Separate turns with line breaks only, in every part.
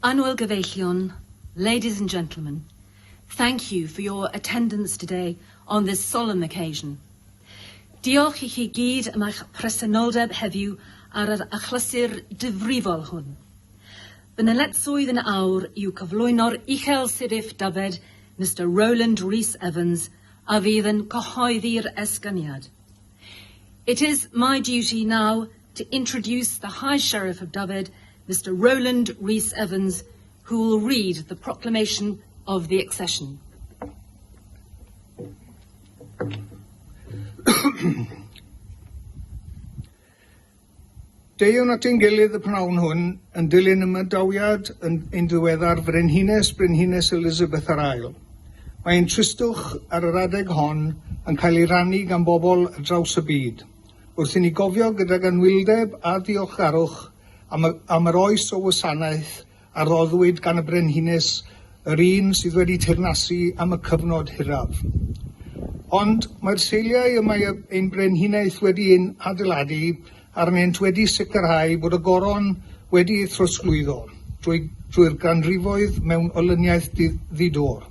Annwyl gyfeillion, ladies and gentlemen, thank you for your attendance today on this solemn occasion. Diolch i chi gyd am eich presenoldeb heddiw ar yr achlysur difrifol hwn. Fy nyletswydd yn awr yw cyflwyno'r Uchel Siryf Dyfed, Mister Rowland Rees Evans, a fydd yn cyhoeddi'r esgyniad. It is my duty now to introduce the High Sheriff of Dyfed, Mr Rowland Rees Evans, who will read the proclamation of the accession.
Deuwn at ein gilydd y pnawn hwn yn dilyn ymadawiad yn ein diweddar Frenhines Brenhines Elizabeth yr Ail. Mae ein tristwch ar yr adeg hon yn cael ei rannu gan bobl ar draws y byd, wrth i ni gofio gydag anwyldeb a diolchgarwch am, y, am yr oes o wasanaeth a roddwyd gan y Brenhines, yr un sydd wedi teyrnasu am y cyfnod hiraf. Ond mae'r seiliau y mae ein brenhinaeth wedi ein hadeiladu arnynt wedi sicrhau bod y goron wedi ei throsglwyddo drwy, drwy'r ganrifoedd mewn olyniaeth ddi-dor.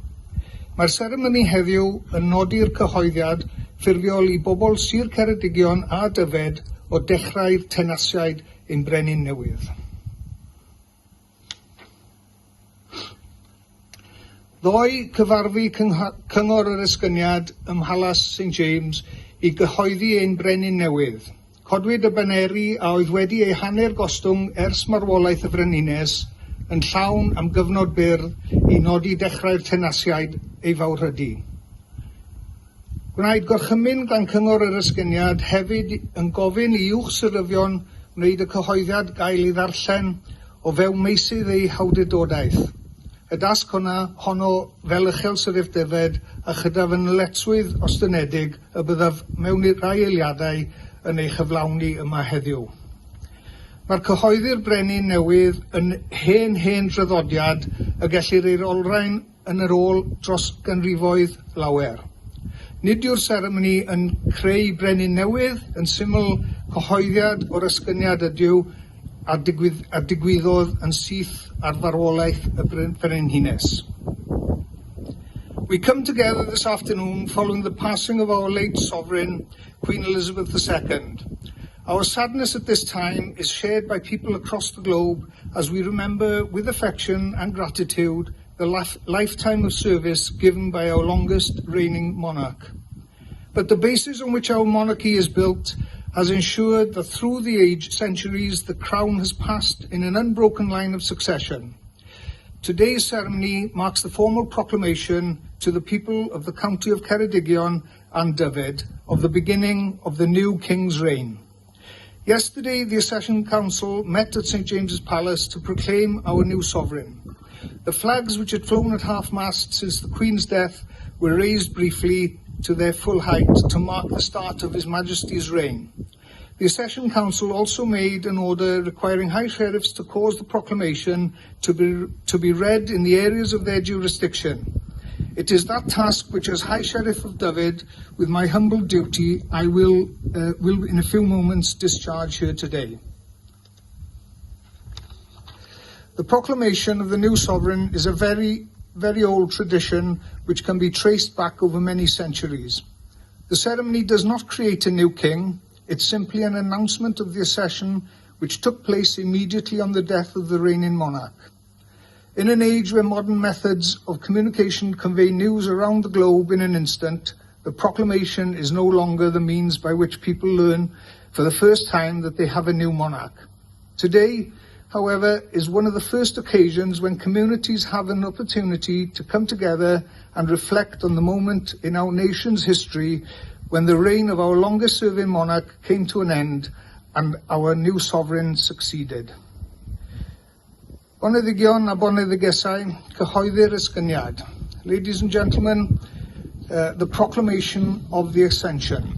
Mae'r seremoni heddiw yn nodi'r cyhoeddiad ffurfiol i bobl Sir Ceredigion a Dyfed o dechrau'r tenasiaid ein brenin newydd. Ddoe, cyfarfu Cyngor yr Esgyniad ym Mhalas St James i gyhoeddi ein brenin newydd. Codwyd y baneri a oedd wedi eu hanner gostwng ers marwolaeth y Frenhines yn llawn am gyfnod byr i nodi dechrau'r tenasiaid ei fawrhydi. Gwnaed gorchymyn gan Cyngor yr Esgyniad hefyd yn gofyn i uwch siryfion wneud y cyhoeddiad gael ei ddarllen o fewn meysydd eu hawdurdodaeth. Y dasg honna, honno, fel Uchel Siryf Dyfed a chyda fy nyletswydd ostynedig y byddaf mewn rhai eiliadau yn ei chyflawni yma heddiw. Mae'r cyhoeddi'r brenin newydd yn hen hen draddodiad y gellir ei olrhain yn yr ôl dros ganrifoedd lawer. Nid yw'r seremoni yn creu brenin newydd, yn syml, cyhoeddiad o'r esgyniad ydyw a, digwydd, a digwyddodd yn syth ar farwolaeth y frenhines. We come together this afternoon following the passing of our late sovereign, Queen Elizabeth II. Our sadness at this time is shared by people across the globe as we remember with affection and gratitude the lifetime of service given by our longest reigning monarch. But the basis on which our monarchy is built has ensured that through the age centuries the crown has passed in an unbroken line of succession. Today's ceremony marks the formal proclamation to the people of the county of Ceredigion and Dyfed of the beginning of the new king's reign. Yesterday, the Accession Council met at St James's Palace to proclaim our new sovereign. The flags which had flown at half-mast since the Queen's death were raised briefly to their full height to mark the start of His Majesty's reign. The Accession Council also made an order requiring High Sheriffs to cause the proclamation to be, to be read in the areas of their jurisdiction. It is that task which, as High Sheriff of Dyfed, with my humble duty, I will, uh, will in a few moments discharge here today. The proclamation of the new sovereign is a very, very old tradition which can be traced back over many centuries. The ceremony does not create a new king, it's simply an announcement of the accession which took place immediately on the death of the reigning monarch. In an age where modern methods of communication convey news around the globe in an instant, the proclamation is no longer the means by which people learn for the first time that they have a new monarch. Today, however, is one of the first occasions when communities have an opportunity to come together and reflect on the moment in our nation's history when the reign of our longest serving monarch came to an end and our new sovereign succeeded. Boneddigion a boneddigesau, cyhoeddi'r esgyniad. Ladies and gentlemen, uh, the proclamation of the ascension.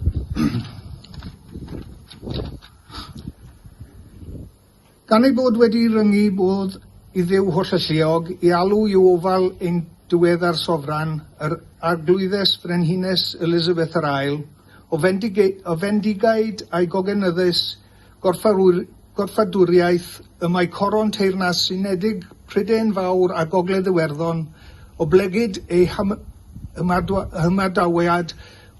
Gan ei bod wedi ryngu bod i Dduw hollalluog i alw i'w ofal ein diweddar sofran, yr Arglwyddes Frenhines Elizabeth yr Ail, o, fendige, o fendigaid a'i gogenyddus gorffadwriaeth y mae coron Teyrnas Unedig Prydain Fawr a Gogledd Iwerddon, oblegid ei hymadawiad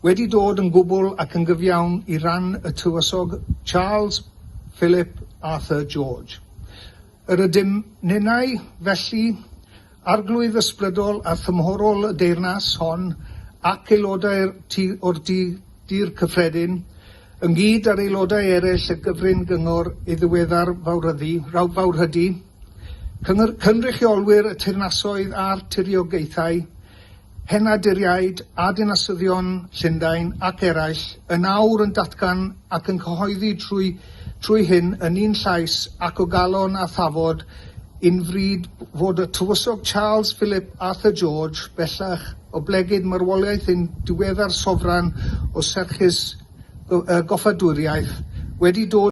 wedi dod yn gwbl ac yn gyfiawn i ran y Tywysog Charles Philip Arthur George. Yr ydym ninnau, felly, Arglwydd ysbrydol a thymhorol y deyrnas hon ac aelodau'r o'r Tŷ'r Cyffredin, ynghyd â'r aelodau eraill y Gyfrin Gyngor i ddiweddar fawryddi, fawrhydi, cynrychiolwyr y teyrnasoedd a'r tiriogaethau, henaduriaid a dinasyddion Llundain ac eraill, yn awr yn datgan ac yn cyhoeddi trwy trwy hyn yn un llais ac o galon a thafod unfryd fod y Tywysog Charles Philip Arthur George bellach oblegid marwolaeth ein diweddar sofran o serchus goffadwriaeth wedi dod.